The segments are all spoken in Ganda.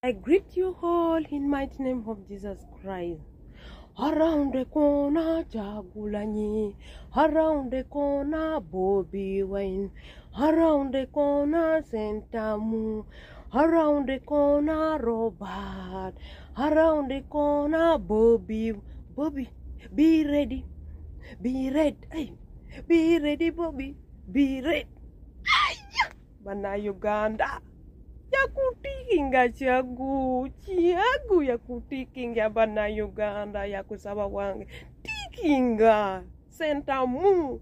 I greet you all in mighty name of Jesus Christ. Around the corner, Kyagulanyi. Around the corner, Bobi Wine. Around the corner, Sentamu. Around the corner, Robert. Around the corner, Bobby. Bobby, be ready. Be ready. Hey, be ready, Bobby. Be ready. Bana Uganda. Yakutikinga chagu. Chagu yakutikinga bana Uganda. Yakusaba wange. Tikinga. Sentamu.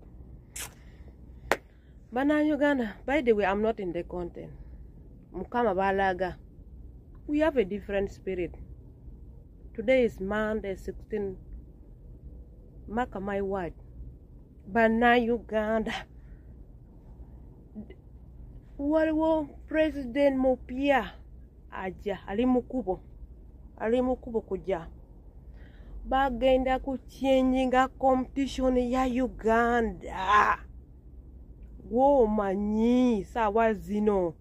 Bana Uganda. By the way, I'm not in the content. Mukama balaga. We have a different spirit. Today is Monday 16. Mark my word. Bana Uganda. Waliwo President mupya aja ali mukubo kuja bagenda kuchenjinga competition ya Uganda. Gwomanyi sawa zino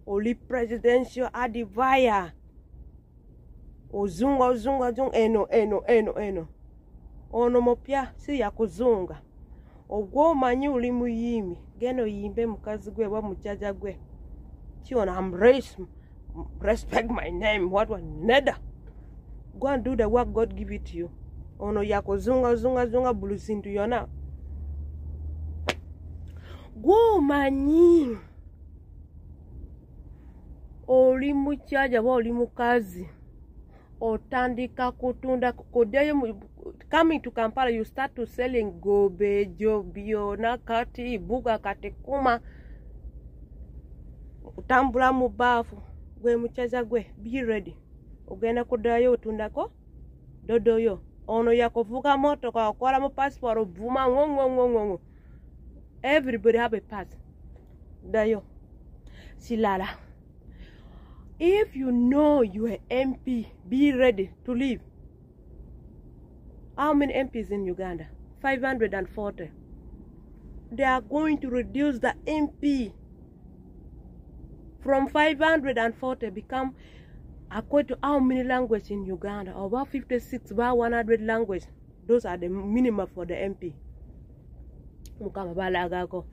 oli presidential advisor ozunga ozunga ozunga eno eno eno eno ono mupya si ya kuzunga. Ogwomanyi uli muyimi geno yimbe mukazi gwe wa muchaja gwe chiona embrace respect my name what one neda go and do the work God give it to you. Ono yako zunga zunga zunga bulusintu yona. Gwomanyi oli muchaja wa oli mukazi otandika kutunda kodeyo. Coming to Kampala, you start to selling gobe, jobio, nakati, buga, katekuma, utambula mubafu, gwe muchaza gwe, be ready. Ogenda kudayo utundako, dodoyo. Ono yakovuka moto kwa kwa mu passport obvuma ngongo ngongo. Everybody have a pass. Dayo. Silala. If you know you are MP, be ready to leave. How many MPs in Uganda? 540. They are going to reduce the MP from 540 become, according to how many languages in Uganda, about 56, about 100 languages. Those are the minimum for the MP. Mukama balagako.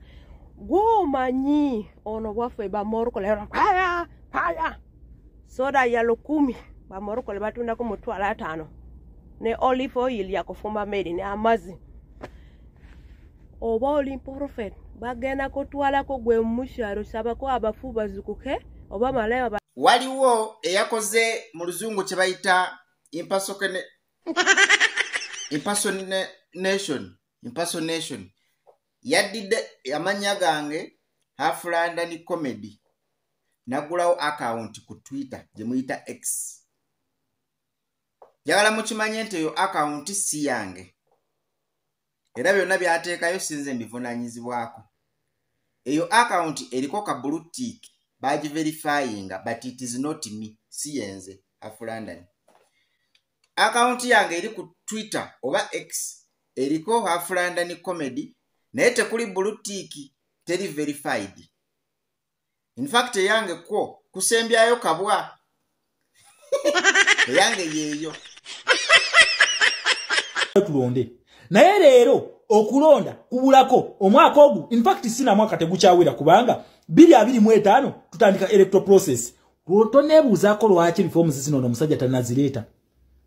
Go manyi ono wafe ba moroko lero paya paya. Soda ya lokumi ba moroko le batunda ko mutwala 5. Ne olive oil ya kufumba meri ne amazi. Oba oli prophet bagenda kotwala ko gwe musharo sabako abafu bazukuke oba malema. Waliwo eyakoze mu luzungu kye bayita impersonation yaddidde amannya gange Half London Comedy nagulawo account ku Twitter gye muyita X. Njagala mukimanye nti eyo akawunti si yange era byonna byateekayo sinze mbivunaanyizibwako. Eyo akawunti eriko ka blue tick bagiverifyinga, but it is not me, si yenze Half London. Akawunti yange eri ku Twitter oba X eriko Half London Comedy naye tekuli blue tick, teri verified. In fact eyange kwo kusembyayo kabwa eyange yeeyo. Tulonde naye leero okulonda kubulako omwaka ogu. In fact sina mwaka tegukyawera kubanga 2025 tutandika electoral process. Toneebuuzaako lwaki reforms zino omusajja tannazireeta.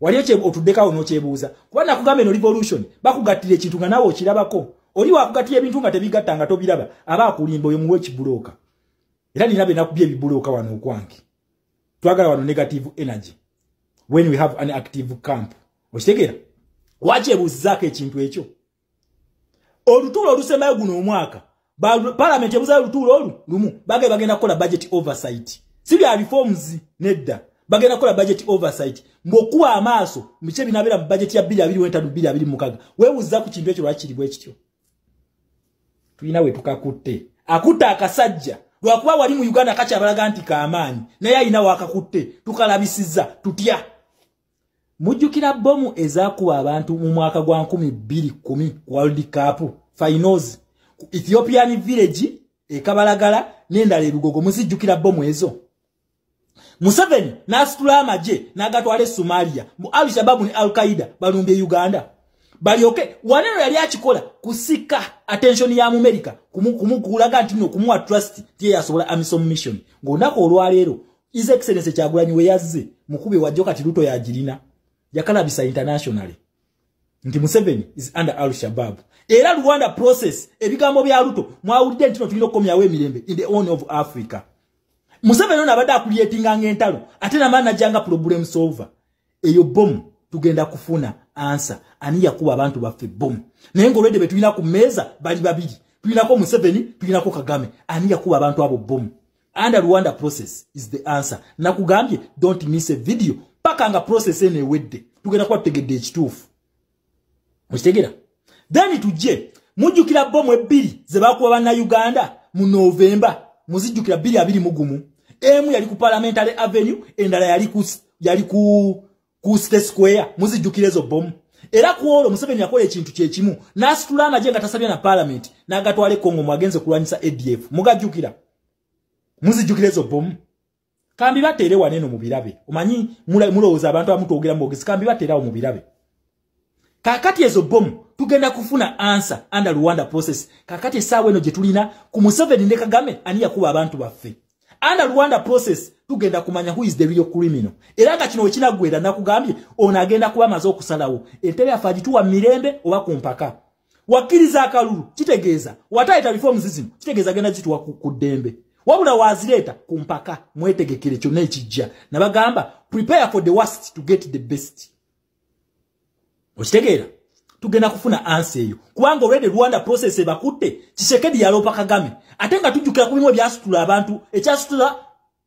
Wali otuddekawo n'okyebuuza kuba nakugamba eno revolution bakugattira ekintu nga naawe okirabako. Oli wakugattira ebintu nga tebigatta nga tobiraba aba akulimba oyo muwe ekibulooka. Era nina be nakubye ebibulooka wano okwange. Twagala wano negative energy when we have an active camp. Okitegeera? Wakyebuuzizaako ekintu ekyo. Olutuulo olusembayo guno omwaka, parliament ebuuzayo olutuulo olu lumu, bagenda bagenda kukola budget oversight. Si bya reforms nedda. Bagenda kukola budget oversight. Ng'okuwa amaaso mu kye binabeera mu budget ya 2025 2026. Weebuuza ku kintu ekyo lwaki kiri bwe kityo. Tulina we tukakutte. Akutte akasajja. Lwakuba wali mu Uganda kakyabalaga nti kaamaanyi naye alina wakakutte tukalabisizza tutya. Mujjukira bomu ezaakuba abantu mu mwaka gwa 2010 World Cup finals Ethiopian Village e Kabalagala n'endala e Lugogo. Muzijjukira bomu ezo. Museveni n'asitula amagye n'agatwala e Somalia mu Al-Shabaab ne Al-Qaeda balumbye Uganda. Balyoke waneno yali akikola kusika attention ya America kumukulaga nti no kumuwa trust tiye yasobola AMISOM mission. Ng'olunaku olwaleero His Excellency Kyagulanyi we yazze mukube wa joka Ruto yagirina yakalabisa internationally nti Museveni is under Al-Shabaab. Era Rwanda process ebigambo bya Ruto mwawulidde nti tulina okukomyawo emirembe in the horn of Africa. Museveni ono abadde acreatinga ng'entalo ate n'amaanyi najjanga problem solver. Eyo bomu tugenda kufuna answer ani yakuba abantu baffe bomu. Naye ng'olwedde be tulina ku mmeeza bali babiri, tulinako Museveni, tulinako Kagame. Ani yakuba abantu abo bomu? Under Rwanda process is the answer. Nakugambye don't miss a video paka nga process eno ewedde tugenda kuba tutegedde ekituufu. Okitegeera? Then tujje mujjukira bomu ebbiri ze baakuba bannayuganda mu November, muzijjukira 2021. Emu yali ku Parliamentary Avenue, endala yali ku State Square. Muzijjukira ezo bomu. Era ku olwo Museveni yakola ekintu kyekimu n'asitula amagye nga tasabye na parliament n'agatwala e Congo mwagenze kulwanyisa ADF. Mugajjukira? Muzijjukira ezo bomu? Kambi bateere wano eno mubirabe. Omanyi mulowooza abantu abamu twogera mwogezi, kambi bateerawo mubirabe. Kakati ezo bomu tugenda kufuna answer under Rwanda process. Kakati essaawa eno gye tulina ku Museveni ne Kagame ani yakuba abantu baffe. Under Rwanda process tugenda kumanya who is the real criminal. Era nga kino wekinaggwera nakugambye ono agenda kuba amaze okusalawo entebe yaffe agituwa mirembe oba ku mpaka. Wakkiriza akalulu kitegeeza watayita reforms zino kitegeeza agenda zituwa ku ddembe. Wabula wazireeta ku mpaka mwetegekere kyonna ekijja. Nabagamba prepare for the worst to get the best. Okitegeera? Tugenda kufuna answer eyo kubanga already Rwanda process ebakutte. Tshisekedi yaloopa Kagame ate nga tujjukira ku bimu ebyasitula abantu, ekyasitula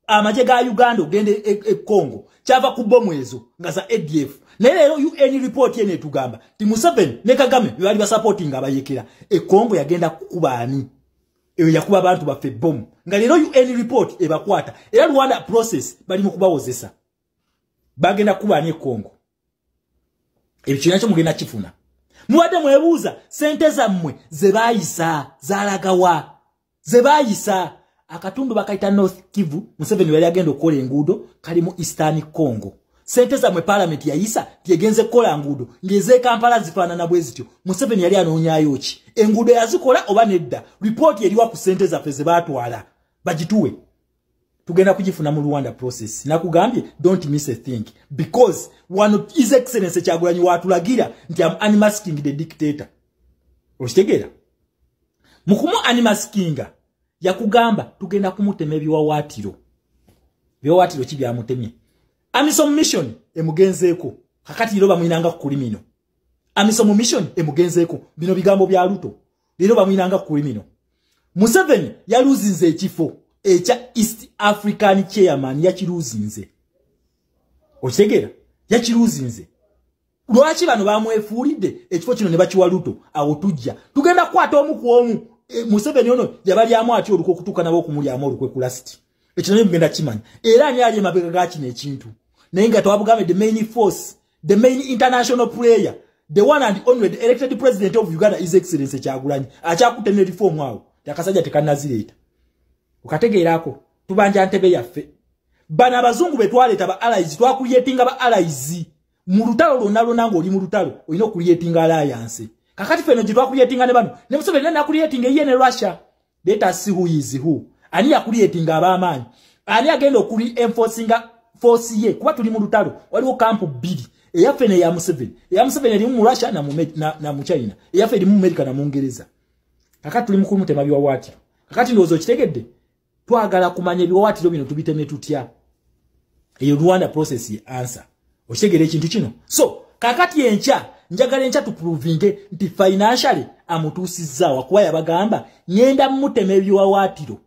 amagye ga Uganda ogenda e Congo kyava ku bomu ezo nga za ADF. Naye leero UN report eno etugamba nti Museveni ne Kagame be bali basupportinga abayekera e Congo yagenda kukuba ani? Eyo yakuba abantu baffe bomu nga leero UN report ebakwata. Era Rwanda process bali mu kubawozesa bagenda kuba ani e Congo. Ebyo kirina kyo mugenda kifuna. Mubadde mwebuuza sente zammwe ze baayisa zalagawa? Ze baayisa akatundu bakayita North Kivu, Museveni yali agenda okukola enguudo kali mu Eastern Congo. Sente zammwe parliament yayisa tyegenze kukola nguudo ng'ez'e Kampala zifaanana bwe zityo. Museveni yali anoonyaayo ki? Enguudo yazikola oba nedda? Ripooti eriwa ku sente zaffe ze baatwala bagituwe. Tugenda kugifuna mu Rwanda process. Nakugambye don't miss a thing because wano His Excellency Kyagulanyi watulagira nti am unmasking the dictator. Okitegeera? Mu kumu unmaskinga yakugamba tugenda kumutema ebiwawaatiro. Ebiwawaatiro ki byamutemye? AMISOM mission emugenzeeko. Kakati leero bamuyinanga ku criminal. AMISOM mission emugenzeeko. Bino bigambo bya Ruto. Leero bamuyinanga ku criminal. Museveni yaluzinze ekifo ekya East African Chairman, yakiruzinze. Okitegeera? Yakiruzinze. Lwaki bano bamwefuulidde ekifo kino ne bakiwa Ruto? Awo tujja tugenda kukwata omu ku omu. Museveni ono yabalyamu atya olukwe okutuuka nabo okumulyamu olukwe ku last. Ekyo naye mugenda kimanya. Era ani ali emabega ga kino ekintu? Naye nga twabugambe the main force, the main international player, the one and only the elected president of Uganda, His Excellency Kyagulanyi akyakutte ne reform awo akasajja tekannazireeta. Okategeerako tubanja ntebe yaffe. Bano abazungu be twaleeta ba allies, twacreatinga ba allies mu lutalo lwonna lwonna. Ng'oli mu lutalo olina okucreatinga alliance. Kakati feno gye twacreatinga ne bano ne Museveni nacreatinga ye ne Russia. Let us see who is who. Ani yacreatinga ab'amaanyi? Ani agenda okuli enforcinga force ye? Kuba tuli mu lutalo waliwo camp bbiri, eyaffe ne ya Museveni. Eya Museveni erimu mu Russia na mu China, eyaffe erimu mu America na Mungereza. Kakati tuli mu kumutema biwawaatiro. Kakati ndowooza okitegedde. Twagala kumanya ebiwawaatiro bino tubitemye tutya. Eyo Rwanda process ye answer. Okitegeera ekintu kino? So kakati enkya njagala enkya tuprovinge nti financially amutuusizaawa kuba yabagamba ngenda mutema ebiwawaatiro,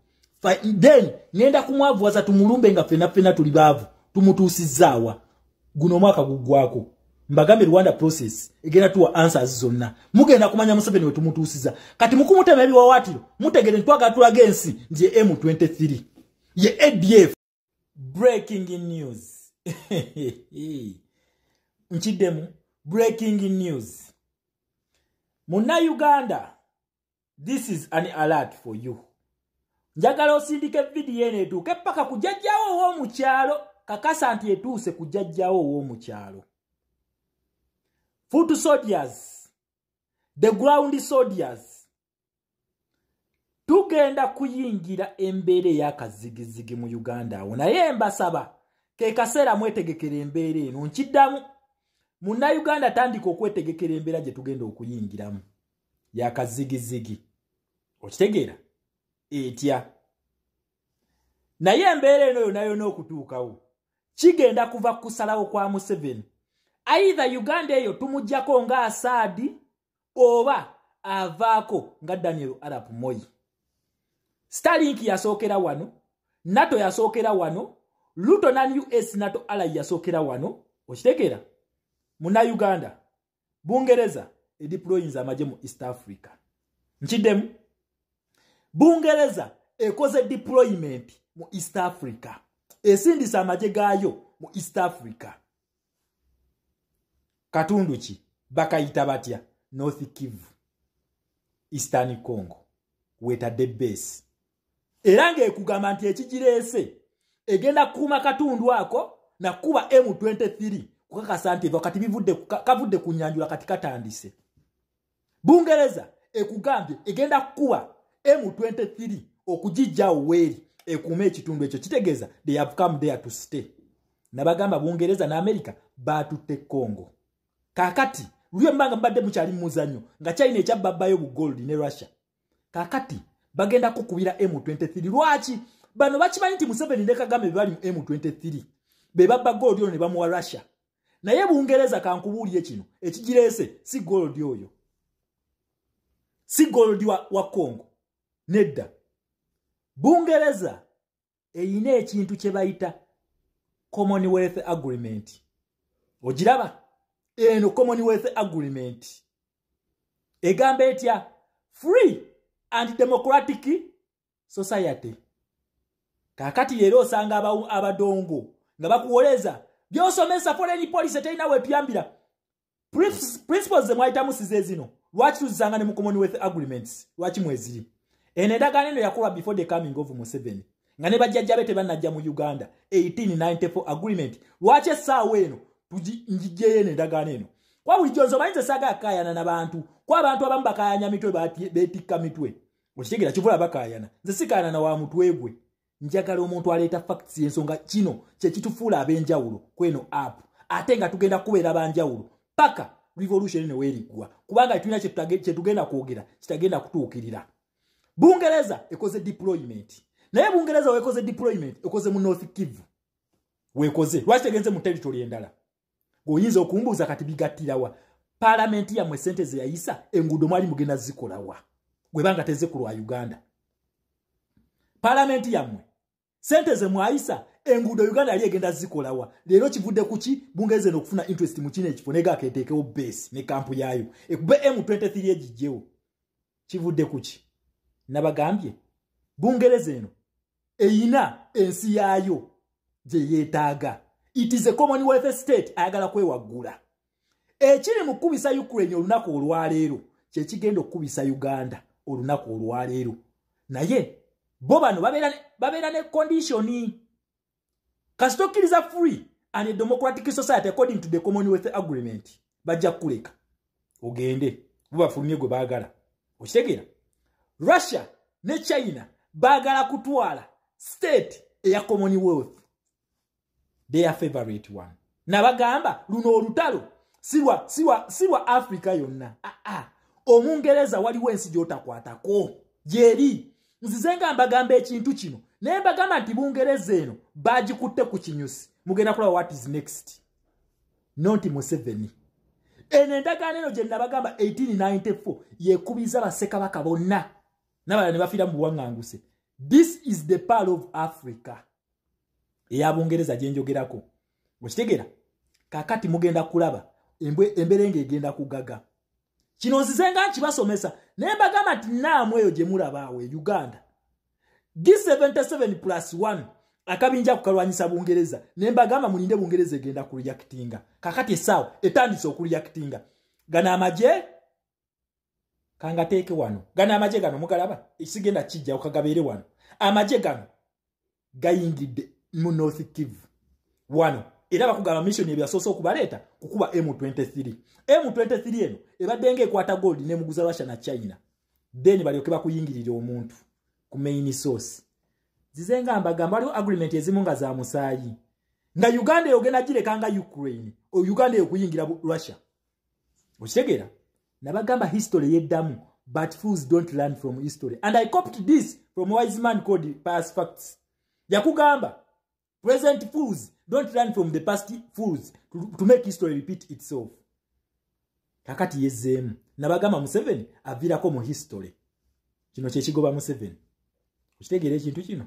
then ngenda kumwavuwaza tumulumbe nga ffenna ffenna tuli baavu. Tumutuusizaawa? Guno omwaka guggwako. Mbagambe Rwanda process egenda tuwa answers zonna. Mugenda kumanya Museveni we tumutuusiza. Kati mukumutema ebiwawaatiro mutegere ntwagala tulaga ensi nti ye M23 ye ADF. Breaking news. Nkiddemu, breaking news. Munnayuganda, this is an alert for you. Njagala osindike vidiyo eno etuuke paka ku jjajjawo ow'omukyalo. Kakasa nti etuuse ku jjajjawo ow'omukyalo. Foot soldiers, the ground soldiers, tugenda kuyingira embeera ey'akazigizigi mu Uganda awo. Naye mbasaba ke kaseera mwetegekera embeera eno. Nkiddamu, Munnayuganda tandika okwetegekera embeera gye tugenda okuyingiramu yakazigizigi. Okitegeera etya? Naye embeera eno yonna yonna okutuukawo kigenda kuva kusalawo kwa Museveni. Either Uganda eyo tumuggyako nga Asaadi oba avaako nga Daniel Arap Moi. Starlink yasookera wano, NATO yasookera wano, Ruto na US NATO ally yasookera wano. Okitegeera? Munnayuganda, Bungereza edeployinza amagye mu East Africa. Nkiddemu, Bungereza ekoze deployment mu East Africa, esindisa amagye gaayo mu East Africa. Katundu ki bakayita batya? North Kivu, Eastern Congo, wetadde base. Era ng'ekugamba nti ekigireese egenda kukuuma katundu ako nakuba M23 kukakasa nti kati bivudde kavudde ku nyanjula, kati katandise. Bungereza ekugambye egenda kukuba M23 okugijjawo weeri ekuume ekitundu ekyo. Kitegeeza they have come there to stay. Nabagamba Bungereza ne America batutte Congo. Kaakati luli emmanga mbadde mukyali mu muzannyo nga China ekyababbayo bu gold ne Russia. Kaakati bagenda kukubira M23. Lwaki? Bano bakimanyi nti Museveni ne Kagame be bali mu M23, be babba gold ono ne bamuwa Russia. Naye Bungereza kankubuulire kino, ekigireese si gold oyo, si gold wa Congo, nedda. Bungereza eyina ekintu kye bayita Commonwealth Agreement. Ogiraba eno Commonwealth Agreement egamba etya? Free and democratic society. Kaakati leero osanga abadongo nga bakuwoleza byosomesa foreign policy terina wetuyambira. Principles ze mwayitamu si ze zino. Lwaki tuzisanga ne mu Commonwealth Agreements? Lwaki mweziri? Eno endagaano eno yakolwa before the coming of Museveni, nga ne bajjajja be tebannajja mu Uganda, 1894 agreement. Lwaki essaawa eno njijjeyo eno endagaano eno? Kwa bulijjo nze omanyi nze saagala kukaayana n'abantu, kwa abantu abamu bakaayanya mitwe, beetikka mitwe. Okitegeera? Kivula bakaayana. Nze sikaayana na wa mutwe gwe. Njagala omuntu aleeta facts. Ensonga kino kye kitufuula ab'enjawulo kweno app, ate nga tugenda kubeera banjawulo paka revolution eno weeriggwa, kubanga tulina kye tugenda kwogera kitagenda kutuukirira. Bungereza ekoze deployment. Naye Bungereza wekoze deployment, ekoze mu North Kivu wekoze. Lwaki tegenze mu territory endala? Ng'oyinza okumbuuza kati bigattirawa? Paalamenti yammwe sente ze yayisa, enguudo mwali mugenda zikolawa bwebanga teze ku lwa Uganda? Paalamenti yammwe sente ze mwayisa, enguudo Uganda yali egenda zikolawa? Leero kivudde ku ki? Bungereza okufuna interest mu kino ekifo negaako eteekewo base ne kampu yaayo ekube M23 egijjewo. Kivudde ku ki? Nabagambye Bungereza eno eyina ensi yaayo gye yeetaaga. It is a Commonwealth state. Ayagala kwewaggula. Ekiri mu kkubisa Ukraine olunaku olwaleero kyekigenda okukubisa Uganda olunaku olwaleero. Naye bo bano babeera ne condition. Kasita okkiriza free and a democratic society according to the Commonwealth Agreement, bajja kukuleka ogende bubafulumye gwe baagala. Okitegeera? Russia ne China baagala kutwala state eya Commonwealth, their favorite one. Nabagamba luno olutalo siwa Africa yonna. Ah, ah. Omungereza waliwo ensi gy'otakwatako gyeri. Nzize nga mbagamba ekintu kino, naye mbagamba nti Bungereza eno bagikutte ku kinyusi. Mugenda kulaba what is next. Not Museveni. Eno endagaano eno gye nabagamba 1894 yekubiza bassekabaka bonna n'abalala ne bafiira mu buwaŋŋanguse. This is the pearl of Africa eya Bungereza gye njogerako. Okitegeera? Kaakati mugenda kulaba emberenge egenda kugaga. Kino nzize nga nkibasomesa, naye mbagamba nti naamu eyo gye mulaba awo e Uganda, G77 plus 1 akabinja kukalwanyisa Bungereza. Ne mbagamba mulinde, Bungereza egenda kureactinga. Kakati essaawa etandise okureactinga. Gano amagye kangateeke wano, gano amagye gano mugalaba, ekisigenda kijja okagabeere wano. Amagye gano gayingidde mu North Kivu. Wano era bakugamba mission ebyasoose okubaleeta kukuba M23. M23 eno ebadde nga ekwata gold nemuguza Russia na China, then balyoke bakuyingirira omuntu ku main source. Zize nga mbagamba, waliwo agreement ezimu nga za musaayi, nga Uganda eyogenda gireka nga Ukraine o Uganda eyokuyingira Russia. Okitegeera? Nabagamba history yeddamu, but fools don't learn from history. And I copied this from a wise man called Past Facts. Yakugamba present fools don't learn from the past fools to make history repeat itself. Kakati yezzeemu. Nabagamba Museveni aviirako mu history. Kino kyekigoba Museveni. Okitegeera ekintu kino?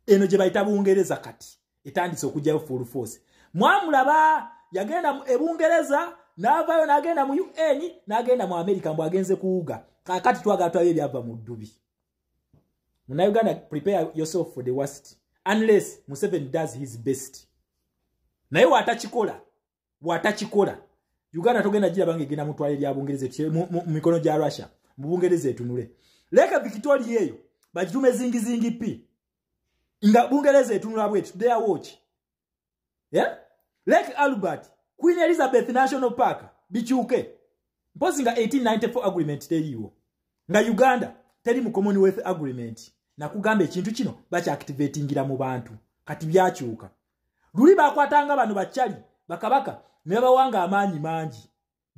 Eno gye bayita Bungereza kati etandise okugyayo full force. Mwamulaba yagenda e Bungereza, n'avaayo n'agenda mu UN, n'agenda mu America, mbu agenze kuwuga. Kakati twagala tulabe ebyava mu ddubi. Munnayuganda, prepare yourself for the worst unless Museveni does his best. Naye watakikola, watakikola, Uganda togenda giraba ng'egenda mutwale lya Bungereza mu mikono gya Russia. Mu Bungereza etunule Lake Victoria eyo bagitume zingizingi pi nga Bungereza etunula bwetu, their watch, yeah? Lake Albert, Queen Elizabeth National Park bikyuke. Mpozi nga 1894 agreement teriiwo, nga Uganda teri mu Commonwealth agreement. Nakugamba ekintu kino bakyactivatingira mu bantu. Kati byakyuka. Luli bakwatanga bano bakyali bakabaka ne babawanga amaanyi mangi,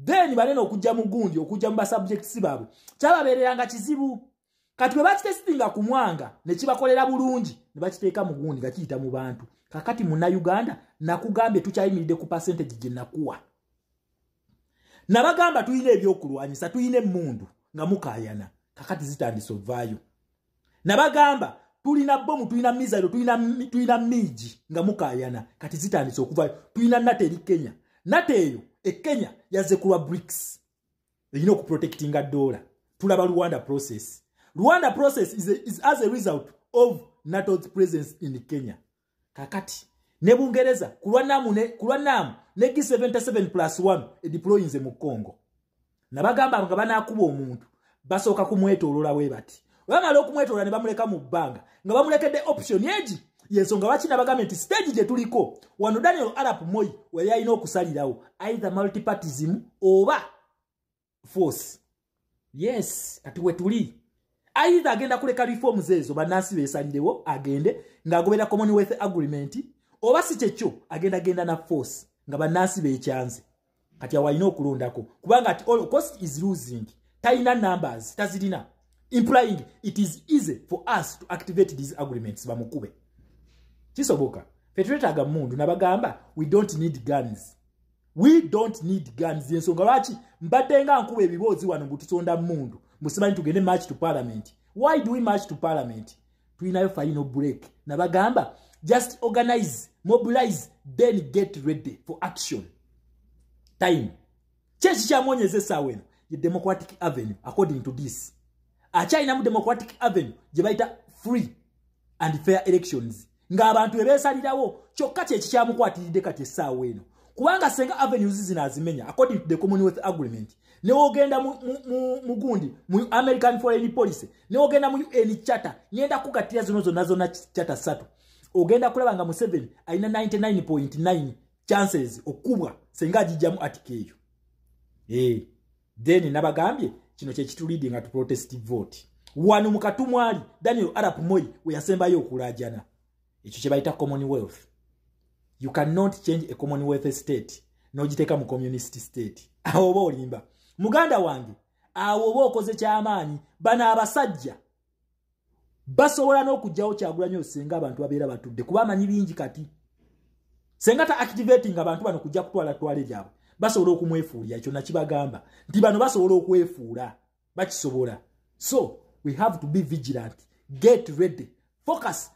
then banene okujja mu gundi, okujja mu basubjects baabwe kyababeereranga kizibu. Kati bwe bakitesitinga ku Mwanga ne kibakolera bulungi, ne bakiteeka mu gundi nga kiyita mu bantu. Kakati Munnayuganda, nakugambye tukyayimiridde ku percentage gye nakuwa. Nabagamba tulina ebyokulwanyisa, tulina emmundu, nga mukaayana. Kakati zitandise ovaayo. Nabagamba tulina bomu, tulina missile, tulina MiG, nga mukaayana. Kati zitandise okuvaayo. Tulina NATO eri Kenya. NATO eyo e Kenya yazze kulwa BRICS, erina okuprotectinga dola. Tulaba Luanda Process. Luanda Process is as a result of NATO's presence in Kenya. Kakati ne Bungereza kulwa namu ne G77 plus 1 edeployinze mu Congo. Nabagamba nga banakuba omuntu basooka kumwetoolola bwe bati. Bamala okumwetoola ne bamuleka mu bbanga nga bamulekedde option egi. Yensonga lwaki nabagambye nti stage gye tuliko wano, Daniel Arap Moi we yalina okusalirawo either multipartism oba force. Yes, kati we tuli either agenda kuleka reforms ezo bannansi beesalirewo, agende ng'agobera Commonwealth agreement, oba si kyekyo agenda genda na force nga bannansi beekyanze. Kati awo alina okulondako, kubanga at all cost is losing. Talina numbers, tazirina, implying it is easy for us to activate these agreements bamukube. Kisoboka. Fe twetaaga mundu. Nabagamba we don't need guns, we don't need guns. Ensonga lwaki mbadde nga nkuba ebiboozi wano mbu tusonda mundu, musimanyi tugende march to parliament. Why do we march to parliament? Tulinayo final break. Nabagamba just organize, mobilize, then get ready for action time. Kyeki kyamwonyeza essaawa eno ye democratic avenue. According to this, akyalinamu democratic avenue gye bayita free and fair elections, ng'abantu ebeesalirawo. Kyokka kyeki kyamukwatiridde kati essaawa eno? Kubanga senga avenues zino azimenya according to the Commonwealth agreement, newogenda mu gundi, mu American foreign policy, newogenda mu UN Charter, ngenda kugattira zino zonna zonna charter ssatu, ogenda kulaba nga Museveni alina 99.9 chances okubwa senga agijjamu article eyo. Then nabagambye kino kyekituleadinga to protest vote. Wano mu Katumwali Daniel Arap Moi we yasembayo okulajana. Ekyo kye bayita Commonwealth. You cannot change a Commonwealth state n'ogiteeka mu communist state. Awo oba olimba, muganda wange, awo oba okoze kyamaanyi. Bano abasajja basobola n'okugjawo Kyagulanyi senga abantu babeera batudde, kuba amanyi bingi. Kati senga ta activating abantu bano kujja kutwala twale lyabwe, basobola okumwefuulira. Ekyo nakibagamba nti bano basobola okwefuula, bakisobola. So we have to be vigilant, get ready, focus.